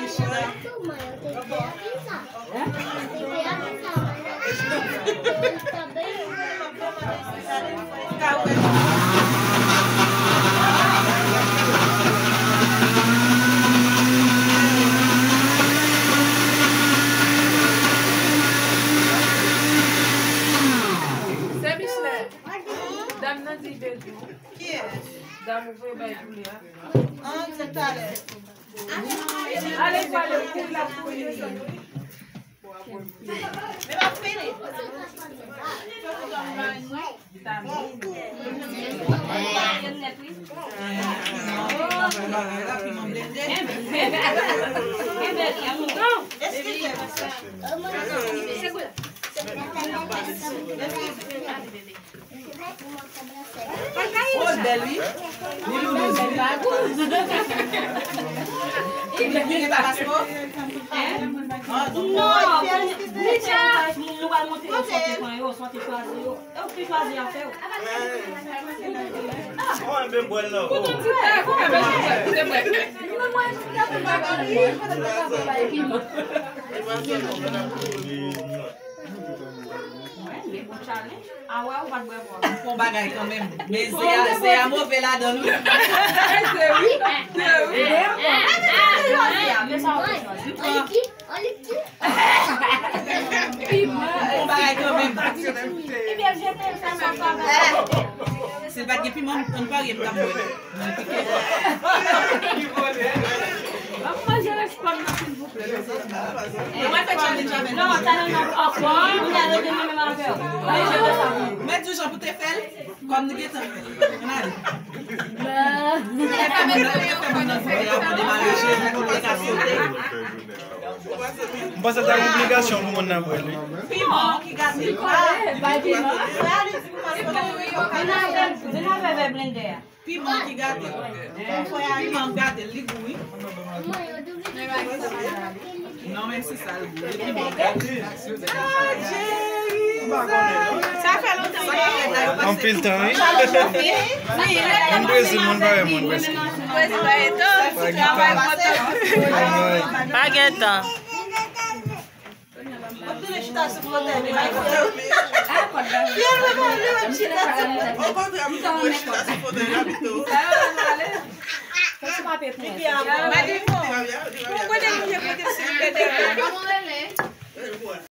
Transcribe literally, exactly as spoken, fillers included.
Sè Michelet, dam nan di bejou. Kiyès? Dam ou voye bay pou li a. An, se talè. Ale, pale, ou kouri la pou li. Men m ap fini. Eskize m. Eskize m. Rose bèl, wi. Li loulouz, wi. Li, li gen Tabasco? Non, nou pral montre yo, swa te chwazi yo. E ou ki chwazi afè w. Mwen menm bwè l non. Koute yon ti tè, koute yon ti tè, koute mwen. Li bon challenge. A wè, ou pa t bwè vwa. Bon bagay kanmenm. Men Zeya, Zeya move ladan l wi. Se wi, se wi. Men sa w te chwazi. Bon bagay kanmenm. Ebyen, jete l, fè sa, fè sa. Si l pa t gen piman, ann parye, m t ap bwè. Ban m manje rès pòm nan, silvouplè, mezanmi. Mwen fè challenge avè nou. Non, talè nan pòm, mwen ale de menm avè w. Mwen di w jan pou te fè l, kòm nou gentan. Ann ale. Fè moun nan, fè moun nan foute a pou demare jezi pou te ka sote. M panse ta yon obligasyon pou moun nan bwè l, wi. Piman ki gate. Bay piman. Vin avè, vin avè vè blendè a. Piman ki gate. Piman gate, li gou, wi. Non, menm si sa l gou, li piman gate. Sa fè lontan. Anpil tan, wi. Moun Brezil, moun parèy mwen, prèske. Pa gen tan. Pa gen tan. Okontrè, m toujou chita sou fotèy la pito. Madimo, pou kote nou ye kote silvouplè.